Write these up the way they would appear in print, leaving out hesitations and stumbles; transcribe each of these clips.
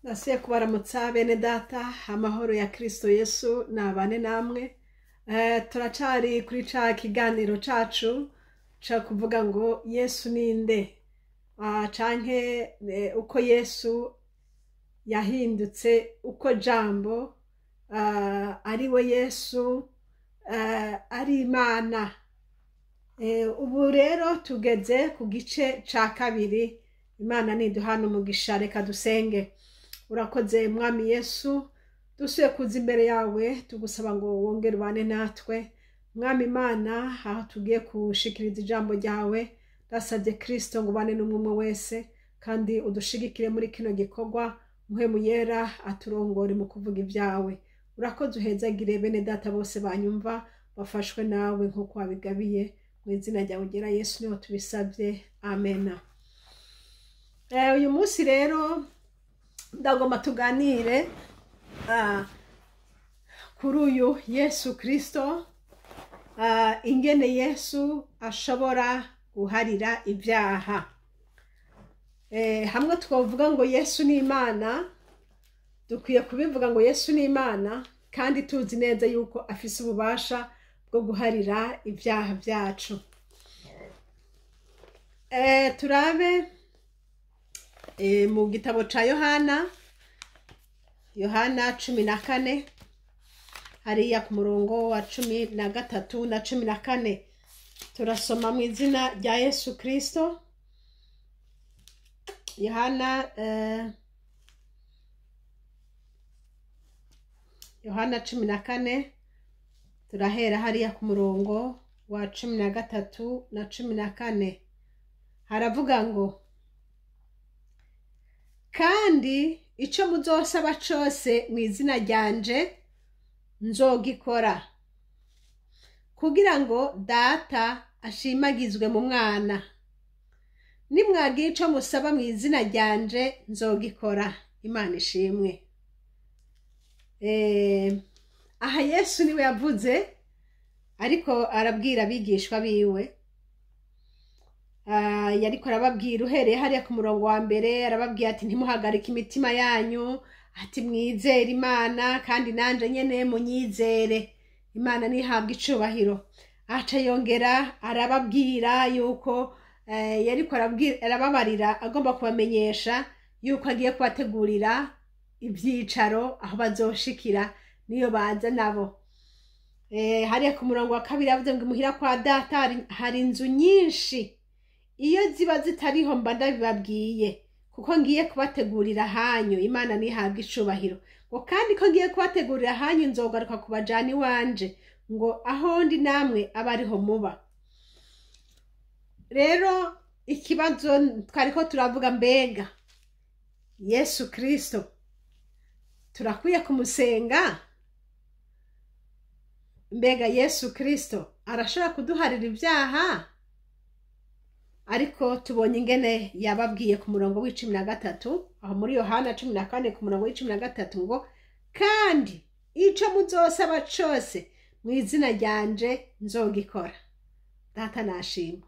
Nasiye kubaramutsa bene data, amahoro ya Kristo Yesu nabane namwe. Turacari kuri ca kiganiro cacu ca kuvuga ngo Yesu ninde, canke uko Yesu yahindutse, uko jambo ari we Yesu, ari Imana. Ubu rero tugeze ku gice ca kabiri. Imana niduhana umugisha, reka dusenge. Urakoze Mwami Yesu, dusuye kuza imbere yawe tugusaba ngo wongere ubane natwe. Mwami Imana, aho tugiye gushikiriza ijambo ryawe, ndasabye Kristo ngo ubane n'umwe wese kandi udushigikire muri kino gikorwa. Muhemu Yera aturongore mu kuvuga ibyawe. Urakoze, uhezagire bene data bose banyumva, bafashwe nawe nk'uko wabigabiye. Mu izina ryawe ugera Yesu niho tubisabye, amena. Uyu munsi rero ndagomba tuganire kuri uyu Yesu Kristo, ingene Yesu ashobora guharira ibyaha. Hamwe twavuga ngo Yesu ni Imana, dukwiye kubivuga ngo Yesu ni Imana kandi tuzi neza yuko afise ububasha bwo guharira ibyaha byacu. Turabe mu gitabo ca Yohana, Yohana 14, hariya ku murongo wa 13 na 14, turasoma mu izina rya Yesu Kristo. Yohana Yohana 14, turahera hariya ku murongo wa 13 na 14. Haravuga ngo: kandi ico muzosaba cose mu izina ryanje nzogikora, kugira ngo Data ashimagizwe mu mwana. Nimwagira ico musaba mu izina ryanje nzogikora. Imana ishimwe. Aha Yesu niwe yavuze, ariko arabwira abigishwa biwe. Yariko arababwira uhereye hariya ku murongo wa mbere, arababwira ati ntimuhagarike imitima yanyu, ati mwizere Imana kandi nanje nyene munyizere. Imana nihabwa icubahiro. Aca yongera arababwira yuko yariko arababarira, agomba kubamenyesha yuko agiye kubategurira ivyicaro aho bazoshikira niyo baza nabo. Hariya ku murongo wa kabiri yavuze ngo imuhira kwa Data hari inzu nyinshi, iyo ziba zitariho mba ndabibabwiye, kuko ngiye kubategurira hanyu. Imana nihabwa icubahiro. Ngo kandi ko ngiye kubategurira hanyu, nzogaruka kubajana iwanje, ngo aho ndi namwe abe ariho muba. Rero ikibazo twariko turavuga, mbega Yesu Kristo turakwiye kumusenga? Mbega Yesu Kristo arashobora kuduharira ibyaha? Ariko tubonye ingene yababwiye ku murongo w'13, aho muri Yohana 14 ku murongo w'13, ngo kandi ico muzosaba cose mu izina ryanje nzogikora. Data nashimwe.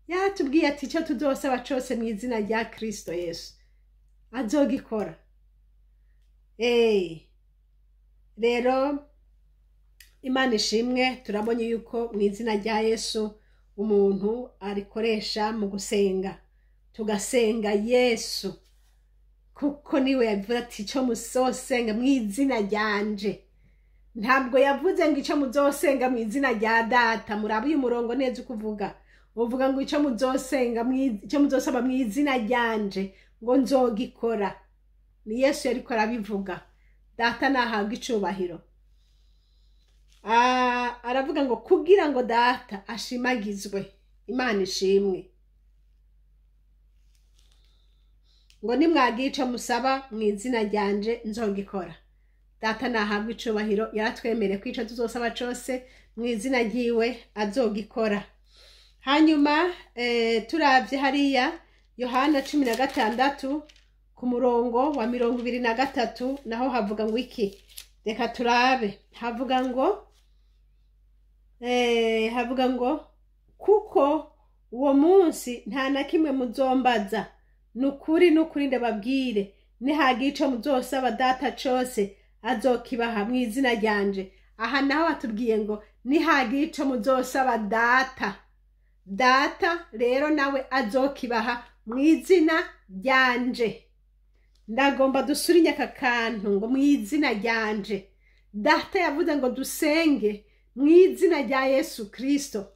Yatubwiye ati ico tuzosaba cose mu izina rya Kristo Yesu azogikora. Rero Imana ishimwe, turabonye yuko mu izina rya Yesu umuntu arikoresha mu gusenga, tugasenga Yesu, kuko niwe yavuze ati ico muzosenga mu izina ryanje. Ntabwo yavuze ngo ico muzosenga mu izina rya Data. Murabe uyu murongo neza uko uvuga, uvuga ngo ico muzosenga, ico muzosaba mu izina ryanje ngo nzogikora. Ni Yesu yariko arabivuga. Data nahabwa icubahiro. Aravuga ngo kugira ngo Data ashimagizwe. Imana ishimwe. Ngo nimwagira ico musaba mu izina ryanje nzogikora. Data nahabwa icubahiro, yaratwemereye ko ico tuzosaba cose mu izina ryiwe azogikora. Hanyuma turavye hariya Yohana 16 ku murongo wa 23, naho havuga ngo iki? Reka turabe. Havuga ngo havuga ngo kuko uwo munsi nta na kimwe muzombaza, nukuri nukuri ndababwire, Nihagira ico muzosaba Data cose, azokibaha mu izina ryanje. Aha naho batubwiye ngo nihagira ico muzosaba Data, Data rero nawe azokibaha mu izina ryanje. Ndagomba dusurinye aka kantu ngo mu izina ryanje. Data yavuze ngo dusenge mu izina rya Yesu Kristo,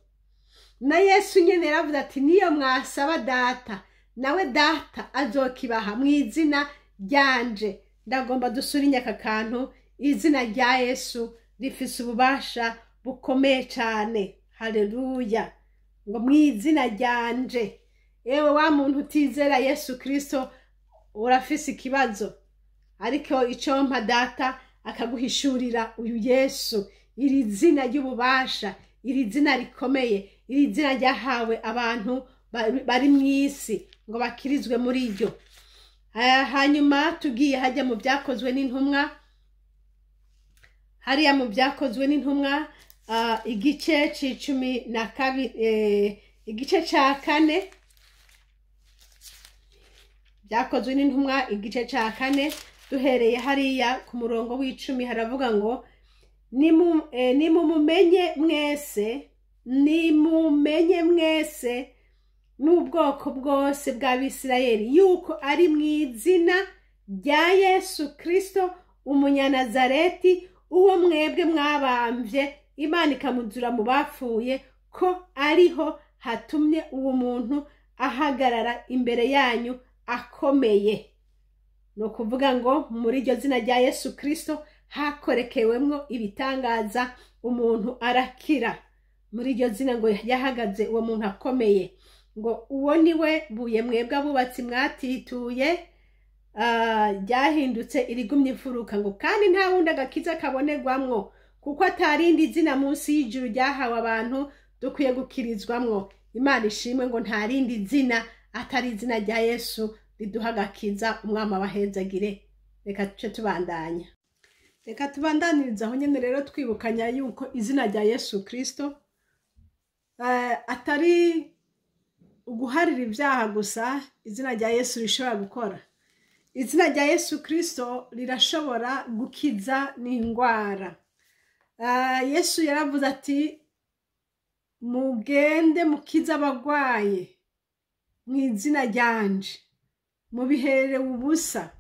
na Yesu nyene yaravuze ati niyo mwasaba Data, nawe Data azokibaha mu izina ryanje. Ndagomba dusurinye aka kantu, izina rya Yesu rifise ububasha bukomeye cane. Haleluya! Ngo mu izina ryanje. Ewe wa muntu utizera Yesu Kristo, urafise ikibazo, ariko icompa Data akaguhishurira uyu Yesu, iri zina ry'ububasha, iri zina rikomeye, iri zina ryahawe abantu bari mw'isi ngo bakirizwe muri ryo. Hanyuma tugiye hajya mu Byakozwe n'Intumwa, hariya mu Byakozwe n'Intumwa, igice c'12, igice ca 4. Byakozwe n'Intumwa igice ca 4, duhereye hariya ku murongo w'10, haravuga ngo nimumumenye mwese, nimumenye mwese n'ubwoko bwose bw'Abisirayeli, yuko ari mu izina rya Yesu Kristo Umunyanazareti, uwo mwebwe mwabamvye, Imana ikamuzura mu bapfuye, ko ariho hatumye uwo muntu ahagarara imbere yanyu akomeye. Ni ukuvuga ngo muri iryo zina rya Yesu Kristo hakorekewemwo ibitangaza, umuntu arakira. Muri iryo zina ngo yahagaze uwo muntu akomeye. Ngo uwo niwe buye mwebwe abubatsi mwatituye, ryahindutse irigumye imfuruka. Ngo kandi nta wundi agakiza kabonerwamwo, kuko atarindi zina munsi y'ijuru ryahawe abantu dukwiye gukirizwamwo. Imana ishimwe ngo nta rindi zina atari izina rya Yesu riduha agakiza. Umwami abahezagire. Reka tuce tubandanya, reka tubandaniriza aho nyene. Rero twibukanya yuko izina rya Yesu Kristo atari uguharira ibyaha gusa. Izina rya Yesu rishobora gukora, izina rya Yesu Kristo rirashobora gukiza n'indwara. Yesu yaravuze ati mugende mukize abagwaye mu izina ryanje, mubiherewe ubusa,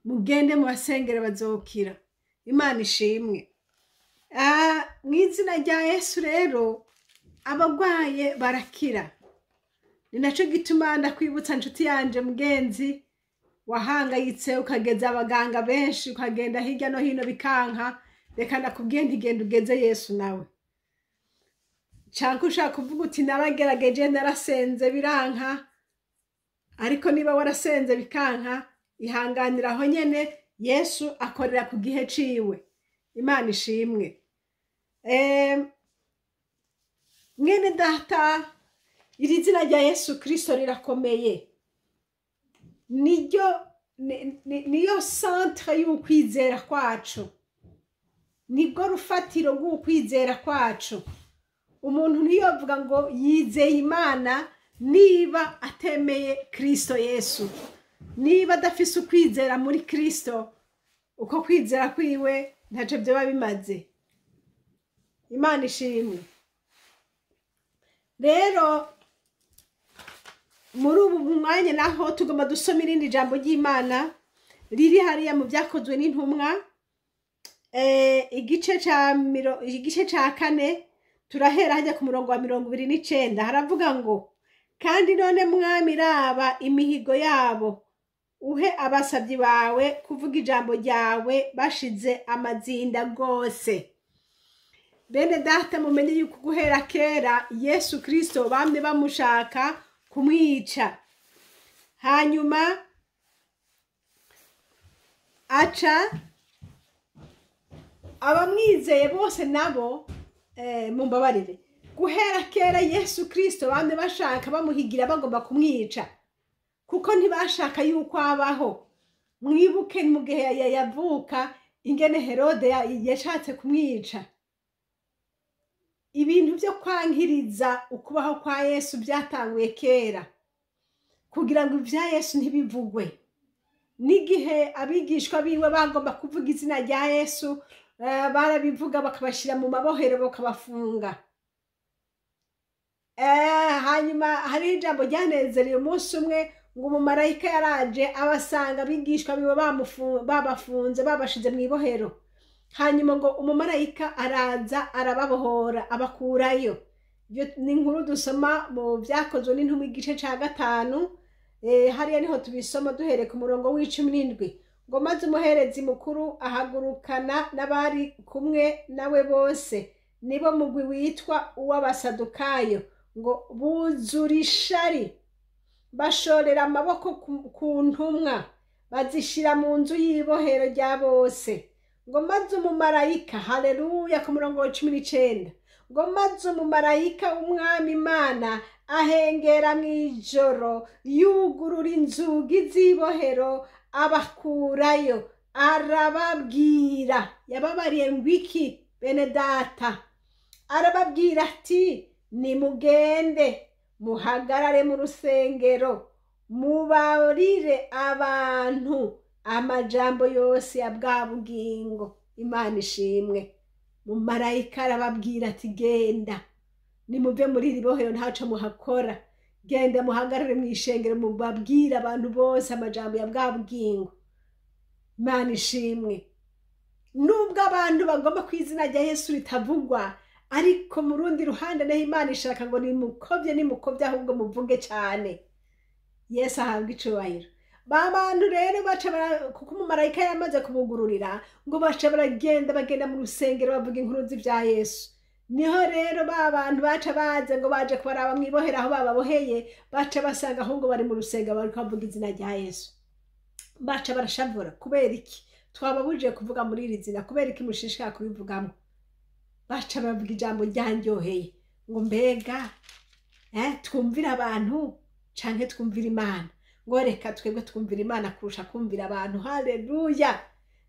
mugende mubasengere bazokira. Imana ishimwe. Mu izina rya Yesu rero abagwaye barakira. Ni naco gituma ndakwibutsa, nshuti yanje, mugenzi wahangayitse, ukageza abaganga benshi, ukagenda hirya no hino bikanka, reka ndakubwiye nti genda ugeze Yesu nawe. Canke ushaka kuvuga uti naragerageje, narasenze biranka, ariko niba warasenze bikanka, ihanganira aho nyene, Yesu akorera ku gihe ciwe. Imana ishimwe. Mwene data, iri zina rya Yesu Kristo rirakomeye, niryo niyo centre y'ukwizera kwacu, nibwo rufatiro rw'ukwizera kwacu. Umuntu ntiyovuga ngo yizeye Imana niba atemeye Kristo Yesu, niba adafise ukwizera muri Kristo, uko kwizera kwiwe ntaco vyoba bimaze. Imana ishimwe. Rero muri ubu mwanya naho tugomba dusoma irindi jambo ry'Imana riri hariya mu Byakozwe n'Intumwa, igice ca 4, turahera hajya ku murongo wa 29. Haravuga ngo kandi none Mwami, raba imihigo yabo, uhe abasabyi bawe kuvuga ijambo ryawe bashize amazinda rwose. Bene data, mumenye yuko guhera kera Yesu Kristo bamwe bamushaka kumwica, hanyuma aca abamwizeye bose nabo, mumbabarire, guhera kera Yesu Kristo bamwe bashaka bamuhigira bagomba kumwica, kuko ntibashaka yuko abaho. Mwibuke mu gihe yavuka ingene Herode yashatse kumwica. Ibintu byo kwankiriza ukubaho kwa Yesu byatanguye kera, kugira ngo ibya Yesu ntibivugwe. N'igihe abigishwa biwe bagomba kuvuga izina rya Yesu, barabivuga bakabashyira mu mabohero bakabafunga. Hanyuma hariho ijambo ryanezereye umunsi umwe, ngo umumarayika yaraje abasanga abigishwa biwe babafunze, babashize mu ibohero. Hanyuma ngo umumarayika araza arababohora, abakurayo. Iyo ni inkuru dusoma mu Byakozwe n'Intumwa igice cya 5. Hariya niho tubisoma duhereye ku murongo wa 17, ngo maze umuherezi mukuru ahagurukana n'abari kumwe nawe bose, nibo mugwi witwa uw'Abasadukayo, ngo buzura ishari, bashorera amaboko ku ntumwa, bazishyira mu nzu y'ibohero rya bose. Ngo maze umumarayika, haleluya, ku murongo wa 19, ngo maze umumarayika w'Umwami Imana ahengera mu ijoro, yugurura inzugi z'ibohero, abakurayo, arababwira. Yababariye ngo iki, bene data? Arababwira ati: "Nimugende muhagarare mu rusengero, mubarire abantu amajambo yose ya bwa bugingo." Imana ishimwe. Mumarayika arababwira ati: "Genda, nimuve muri iri bohero, ntaco muhakora. Genda muhagarare mu ishengero, mubabwire abantu bose amajambo ya bwa bugingo." Imana ishimwe. Nubwo abantu bagomba ku izina rya Yesu ritavugwa, ariko mu rundi ruhande naho Imana ishaka ngo nimukobye, nimukobye, ahubwo muvuge cyane. Yesu ahabwa icubahiro. Ba bantu rero baca kuko umumarayika yamaze kubugururira, ngo baca baragenda, bagenda mu rusengero, bavuga inkuru z'ibya Yesu. Niho rero ba bantu baca baza ngo baje kubaraba mu ibohero aho bababoheye, baca basanga ahubwo bari mu rusengero, bariko bavuga izina rya Yesu. Baca barashavura: "Kubera iki twababujije kuvuga muri iri zina? Kubera iki mushishikara kubivugamo?" Baca bavuga ijambo ryanryoheye, ngo mbega twumvire abantu canke twumvire Imana? Ngo reka twebwe twumvira Imana kurusha kumvira abantu. Haleluya!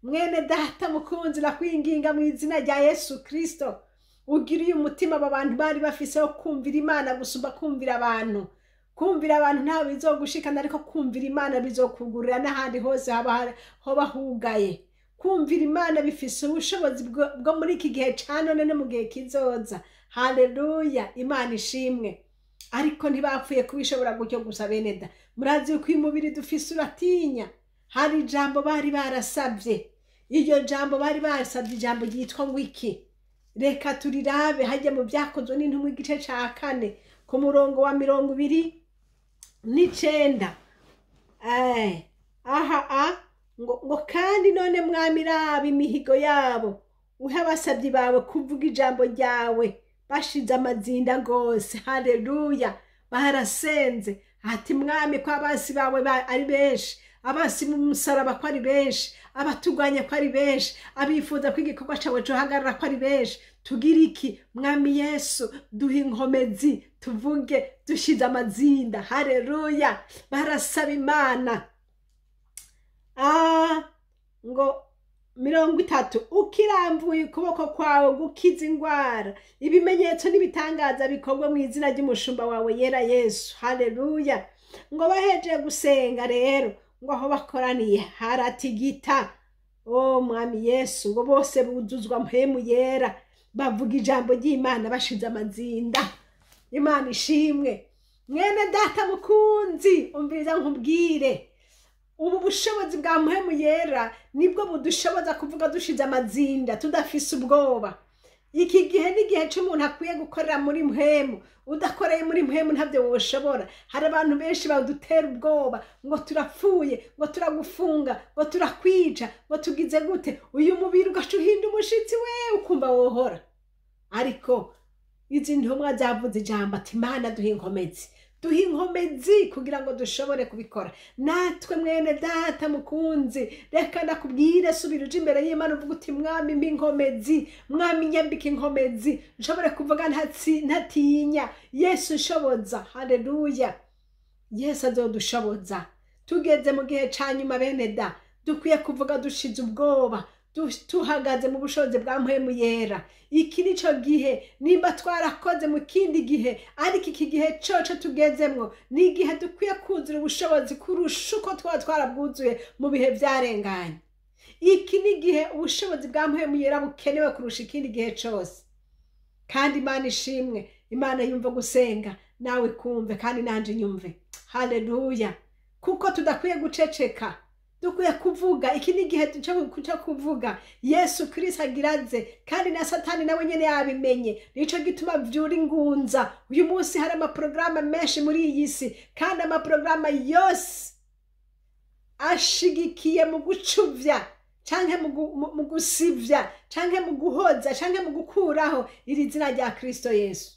Mwene data mukunzi, nakwinginga mu izina rya Yesu Kristo, ugiriye umutima aba bantu bari bafise wo kumvira Imana gusumba kumvira abantu. Kumvira abantu ntawe bizogushikana, ariko kumvira Imana bizokugurira n'ahandi hose haba hoba hugaye. Kumvira Imana bifise ubushobozi bwo muri iki gihe ca none no mu gihe kizoza. Haleluya, Imana ishimwe. Ariko ntibapfuye kubishobora gutyo gusa, bene da. Murazi yuko uyu mubiri dufise uratinya. Hari ijambo bari barasabye. Iryo jambo bari barasabye, ijambo ryitwa ngo iki? Reka turirabe hajya mu Byakozwe n'Intumwa igice ca 4 ku murongo wa 29. Aha ngo kandi none mwami, raba imihigo yabo, uhe abasabyi bawe kuvuga ijambo ryawe bashize amazinda rwose. Haleluya! Barasenze ati: "Mwami, ko abansi bawe ari benshi, abansi mu musaraba ko ari benshi, abatugwanya ko ari benshi, abifuza ko igikorwa cyawe cohagarara ko ari benshi, tugira iki? Mwami Yesu, duhe inkomezi tuvuge dushize amazinda." Haleluya! Barasaba Imana. Ngo 30, ukirambuye ukuboko kwawe gukiza indwara, ibimenyetso n'ibitangaza bikorwa mu izina ry'umushumba wawe yera Yesu. Haleluya! Ngo bahejeje gusenga rero, ngo aho bakoraniye haratigita. O Mwami Yesu! Ngo bose buzuzwa Mpwemu Yera, bavuga ijambo ry'Imana bashize amazinda. Imana ishimwe. Mwene data mukunzi, umviriza nkubwire: ubu bushobozi bwa Mpwemu Yera nibwo budushoboza kuvuga dushize amazinda, tudafise ubwoba. Iki gihe ni igihe cy'umuntu akwiye gukorera muri Mpwemu. Udakoreye muri Mpwemu ntabyo woshobora. Hari abantu benshi badutera ubwoba, ngo turapfuye, ngo turagufunga, ngo turakwica, ngo tugize gute. Uyu mubiri ugaca uhinda umushitsi, we ukumva wohora. Ariko izi ntumwa zavuze ijambo ati: "Imana, duhe inkomezi, duhe inkomezi kugira ngo dushobore kubikora natwe." Mwene data mukunzi, reka ndakubwire: subira uje imbere y'Imana, uvuga uti: "Mwami, mpa inkomezi. Mwami, nyambika inkomezi, nshobore kuvuga ntatinya. Yesu, nshoboza." Haleluya! Yesu azodushoboza. Tugeze mu gihe ca nyuma, bene da. Dukwiye kuvuga dushize ubwoba. Tuhagaze mu bushobozi bwa Mpwemu Yera. Iki nico gihe, nimba twarakoze mu kindi gihe, ariko iki gihe coco tugezemwo ni igihe dukwiye kuzura ubushobozi kurusha uko twaba twarabwuzuye mu bihe vyarenganye. Iki ni igihe ubushobozi bwa Mpwemu Yera bukenewe kurusha ikindi gihe cose. Kandi Imana ishimwe, Imana yumva gusenga, nawe kumve kandi nanje nyumve. Haleluya! Kuko tudakwiye guceceka, dukwiye kuvuga. Iki ni igihe cyo kuvuga. Yesu Kristo agiraze, kandi na Satani nawe nyene yabimenye. Nico gituma vyura ingunza. Uyu munsi hari amaporogaramu menshi muri iyi si, kandi amaporogaramu yose ashigikiye mu gucuvya canke mu gusivya canke mu guhoza canke mu gukuraho iri zina rya Kristo Yesu.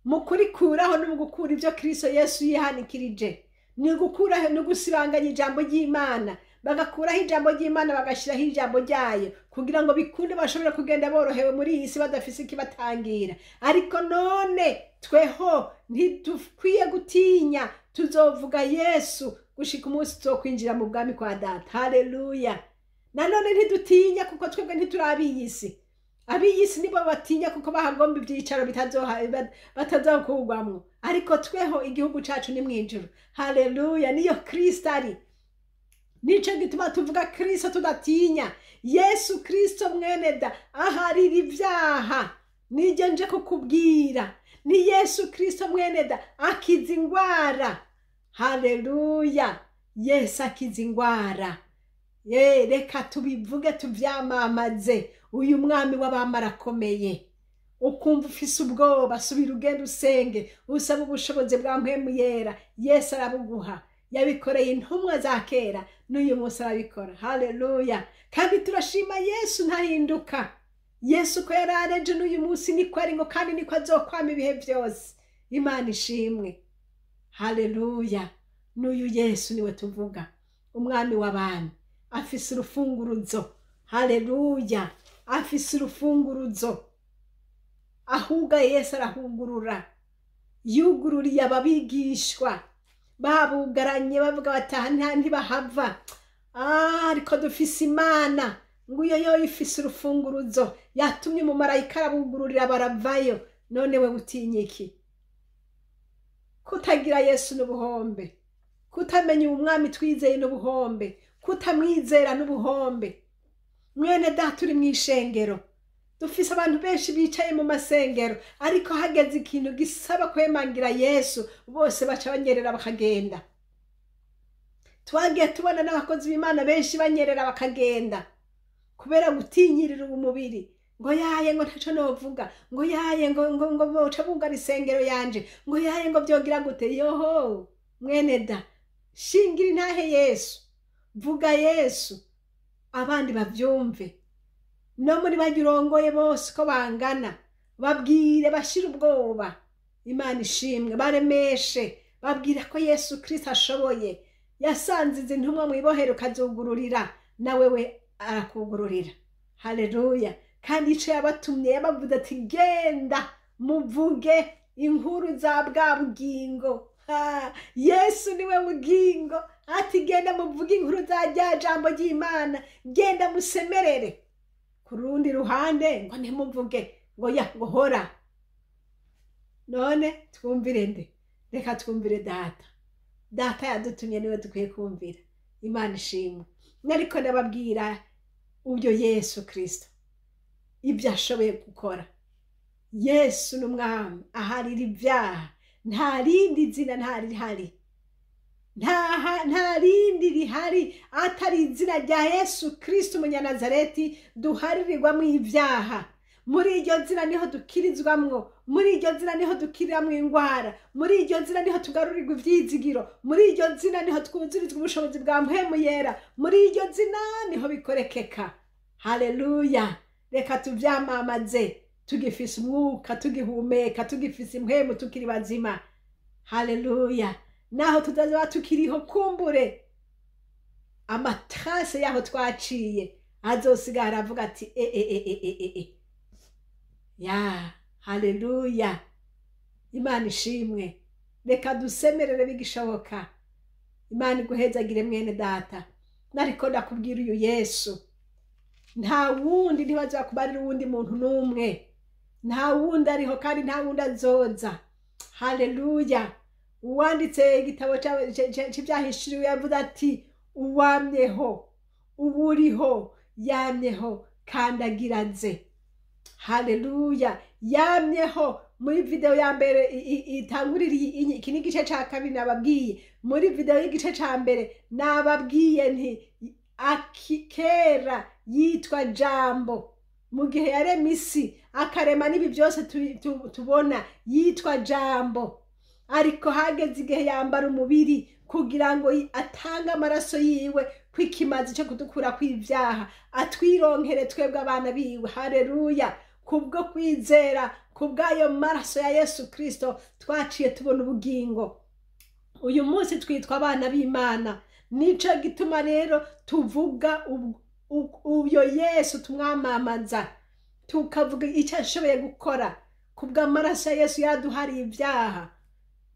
Mu kurikuraho no mu gukura ivyo Kristo Yesu yihanikirije, ni gukuraho no gusibanganya ijambo ry'Imana, bagakuraho ijambo ry'Imana bagashiraho ijambo ryayo, kugira ngo bikunde bashobore kugenda borohewe muri iyi si badafise ikibatangira. Ariko none tweho ntidukwiye gutinya, tuzovuga Yesu gushika umunsi tuzokwinjira mu bwami kwa Data. Haleluya! Nanone ntidutinya kuko twebwe ntituri isi. Ab'iyisi nibo batinya kuko bahagomba ivyicaro batazokugwamwo, ariko tweho igihugu cacu ni mw'ijuru. Haleluya! Niyo Kristo ari. Nico gituma tuvuga Kristo tudatinya. Yesu Kristo mwene da aharira ivyaha, nije nje kukubwira. Ni Yesu Kristo mwene da akiza ingwara. Haleluya! Yesu akiza ingwara. Ye, reka tubivuge tuvyamamaze. Uyu mwami w'abamara akomeye. Ukumva ufise ubwoba, subira ugenda usenge, usaba ubushobozi bwa Mpwemu Yera. Yesu arabuguha. Yabikoreye intumwa za kera, n'uyu munsi arabikora. Haleluya! Kandi turashima Yesu ntahinduka. Yesu ko yarareje n'uyu munsi niko ari, ngo kandi niko azokwama ibihe vyose. Imana ishimwe. Haleluya! N'uyu Yesu niwe tuvuga, umwami w'abami, afise urufunguruzo. Haleluya! Afise urufunguruzo. Ahuga Yesu arahugurura. Yugururiye ababigishwa babugaranye bavuga bati ntibahava. Ariko dufise Imana, nguyo yo ifise urufunguruzo, yatumye umumarayika arabugururira baravayo. None we utinya iki? Kutagira Yesu n'ubuhombe, kutamenya umwami twizeye n'ubuhombe, kutamwizera n'ubuhombe. Mwene data uri mw'ishengero, dufise abantu benshi bicaye mu masengero, ariko hageze ikintu gisaba kwemangira Yesu, bose baca banyerera bakagenda. Twagiye tubona n'abakozi b'Imana benshi banyerera bakagenda kubera gutinyirira umubiri, ngo yaye ngo ntaco novuga, ngo yaye ngo ngo ngo boca bugara isengero yanje, ngo yaye ngo vyogira gute. Yoho mwene da, shingira intahe Yesu, vuga Yesu, abandi bavyumve. No muri bagirongoye bose ko bangana, babwire bashira ubwoba. Imana ishimwe, baremeshe, babwira ko Yesu Kristo ashoboye. Yasanze izi ntumwa mw'ibohero kazugururira, nawe we arakugururira. Haleluya! Kandi ico yabatumye yabavuze ati genda muvuge inkuru za bwa bugingo. Yesu niwe bugingo. Ati genda muvuge inkuru za rya jambo ry'Imana, genda musemerere. Ku rundi ruhande ngo ntimuvuge, ngo ya ngo hora. None twumvire nde? Reka twumvire Data. Data yadutumye niwe dukwiye kumvira. Imana ishimwe. Nariko ndababwira ubyo Yesu Kristo ibyo ashoboye gukora. Yesu n'umwami aharira ibyaha, nta rindi zina nta rihari, nta rindi rihari atari izina rya Yesu Kristo umunyanazareti duharirirwamo ibyaha. Muri iryo zina niho dukirizwamwo, muri iryo zina niho dukiriramwo ingwara, muri iryo zina niho tugarurirwa ivyizigiro, muri iryo zina niho twuzurizwa ubushobozi bwa Mpwemu Yera, muri iryo zina niho bikorekeka. Haleluya! Reka tuvyamamaze tugifise umwuka, tugihumeka, tugifise impwemu, tukiri bazima. Haleluya! Naho tutazoba tukiriho, kumbure amatrase yaho twaciye azosigara avuga ati e e e e e e. Ya, haleluya! Imana ishimwe. Reka dusemerere bigishoboka. Imana iguhezagire mwene data. Nariko ndakubwira uyu Yesu, nta wundi, ntibazakubarira uwundi muntu n'umwe, nta wundi ariho kandi nta wundi azoza. Haleluya. Uwanditse igitabo cy'ibyahishuriwe yavuze ati uwamyeho, uburiho, yamyeho kandi agira aze. Haleluya. Yamyeho. Muri video ya mbere itangurira iki ni igice cya kabiri nababwiye. Muri video y'igice cya mbere nababwiye nti kera yitwa Jambo, mu gihe yarema isi akarema n'ibi byose tubona, yitwa Jambo. Ariko hageze igihe yambara umubiri kugira ngo atange amaraso yiwe kw'ikimazi cyo kudukura kw'ibyaha, atwironkere twebwe abana biwe. Haleluya. Kubwo kwizera kubw'ayo maraso ya Yesu Kristo twaciye tubona ubugingo. Uyu munsi twitwa abana b'Imana. Nico gituma rero tuvuga uyo Yesu, tumwamamaza, tukavuga icyo ashoboye gukora. Kubw'amaraso ya Yesu yaduhariye ibyaha.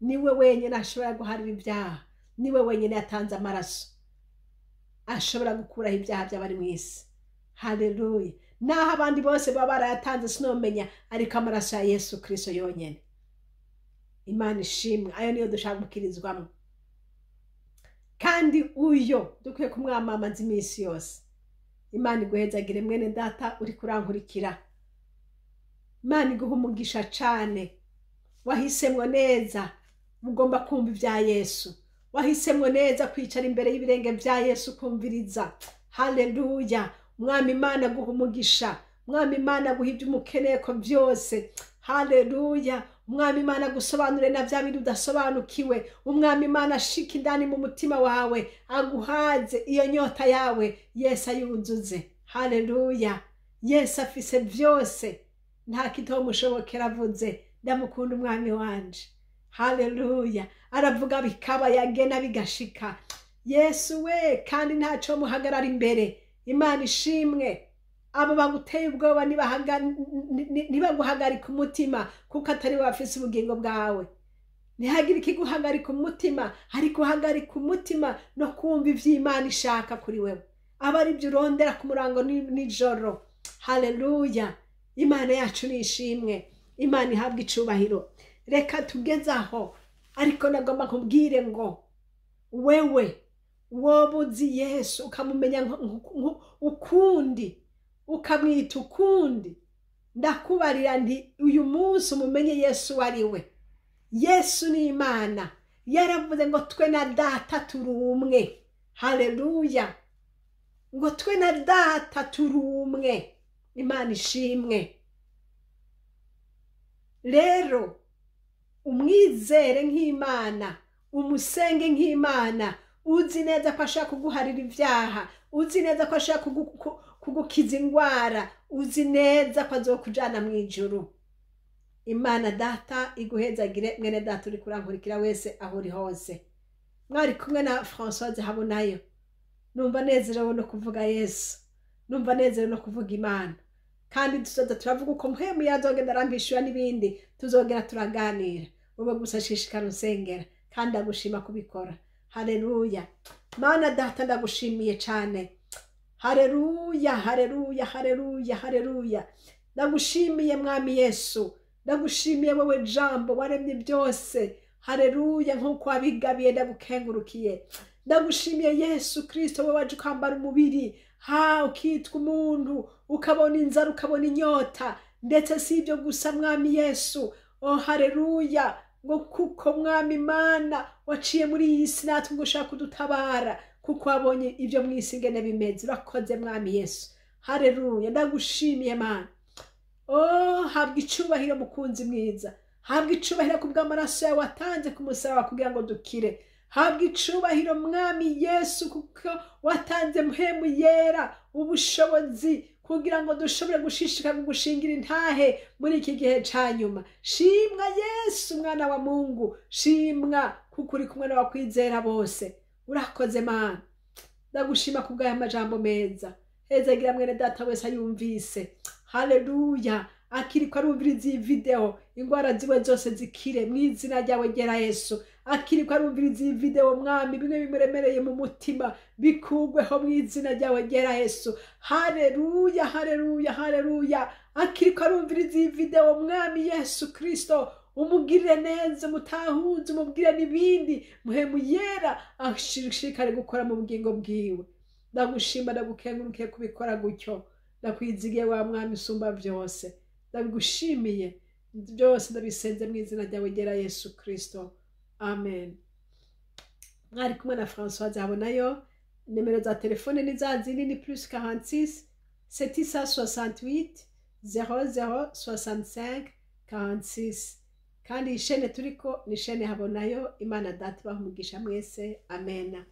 Niwe wenyine ashobora guharira ibyaha, niwe wenyine yatanze amaraso ashobora gukuraho ibyaha by'abari mu isi. Haleluya. Naho abandi bose baba barayatanze sinomenya, ariko amaraso ya Yesu Kristo yonyine. Imana ishimwe. Ayo niyo dushaka gukirizwamo, kandi uyo dukwiye kumwamamaza iminsi yose. Imana iguhezagire, mwene data uri kurankurikira. Imana iguha umugisha cane. Wahisemwo neza, ugomba kumva ibya Yesu. Wahisemwo neza kwicara imbere y'ibirenge bya Yesu kumviriza. Haleluya. Mwami Imana aguha umugisha, Mwami Imana aguha ibyo umukeneye ko byose. Haleluya. Umwami Imana agusobanure na bya bindi udasobanukiwe. Umwami Imana ashika indani mu mutima wawe, aguhaze iyo nyota yawe, Yesu ayuzuze. Haleluya. Yesu afise byose, nta kitomushobokera. Avuze, ndamukunda umwami wanje. Haleluya. Aravuga bikaba, yagena bigashika. Yesu we, kandi ntaco muhagarara imbere. Imana ishimwe. Abo baguteye ubwoba ntibaguhagarika umutima, kuko atari we bafise ubugingo bwawe. Ntihagire ikiguhagarika umutima, ariko uhagarika umutima no kumva ivy'Imana ishaka kuri wewe, aba ari byo urondera ku murango nijoro. Haleluya. Imana yacu ni ishimwe, Imana ihabwa icubahiro. Reka tugeze aho, ariko nagomba nkubwire ngo wewe woba uzi Yesu, ukamumenya ukundi, ukamwita ukundi, ndakubarira nti uyu munsi umumenye Yesu ari we. Yesu ni Imana. Yaravuze ngo twe na Data turi umwe. Haleluya. Ngo twe na Data turi umwe. Imana ishimwe. Rero umwizere nk'Imana, umusenge nk'Imana, uzi neza ko ashaka kuguharira ibyaha, uzi neza ko ashaka kugukiza indwara, uzi neza ko azokujana mu ijuru. Imana Data iguhezagire, mwene data uri kurankurikira wese aho uri hose. Mwari kumwe na Françoise Habonayo. Numva nezerewe no kuvuga Yesu, numva nezerewe no kuvuga Imana, kandi tuzoza turavuga uko mpwemu yazogenda arambishura n'ibindi, tuzongera turaganira. Wowe gusa shishikara usengera, kandi agushima kubikora. Haleluya. Mana Data, ndagushimiye cane. Haleluya, haleluya, haleluya, haleluya. Ndagushimiye Mwami Yesu, ndagushimiye wowe Jambo waremye byose. Haleluya. Nk'uko wabigabiye, ndagukengurukiye. Ndagushimiye Yesu Kristo, wowe waje ukambara umubiri, ha ukitwa umuntu, ukabona inzara, ukabona inyota. Ndetse si ibyo gusa, Mwami Yesu, oh haleluya, ngo kuko Mwami Imana waciye muri iyi si natwe ngo ushaka kudutabara, kuko wabonye ibyo mu isi ingene bimeze. Urakoze Mwami Yesu. Haleluya. Ndagushimiye Mana. Oh, habwa icubahiro, mukunzi mwiza. Habwa icubahiro kubw'amaraso yawe watanze ku musaraba kugira ngo dukire. Habwa icubahiro Mwami Yesu, kuko watanze Mpwemu Yera, ubushobozi kugira ngo dushobore gushishikara gushingira intahe muri iki gihe ca nyuma. Shimwa Yesu mwana wa Mungu, shimwa kuko uri kumwe n'abakwizera bose. Urakoze Mana. Ndagushima kubw'aya majambo meza. Hezagira mwene data wese ayumvise. Haleluya. Akiriko arumviriza iyi video, ingwara ziwe zose zikire mu izina ryawe ryera Yesu. Akiriko arumviriza iyi video, Mwami, bimwe bimuremereye mu mutima bikugweho mu izina ryawe ryera Yesu. Haleluya, haleluya, haleluya. Akiriko arumviriza iyi video, Mwami Yesu Kristo, umugirire neza, umutahuze, umubwire n'ibindi. Muhemu Yera ashishikare gukora mu bugingo bwiwe. Ndagushima, ndagukengurukiye kubikora gutyo. Ndakwizigiye wa Mwami usumba byose. Ndabigushimiye byose, ndabisenze mu izina ryawe ryera Yesu Kristo, amen. Mwari kumwe na Françoise Habonayo. Nimero za telefone ni za zindi, ni +46 768 00 65 46. Kandi iyi chaîne turiko ni chaîne Habonayo. Imana Data ibaha umugisha mwese, amena.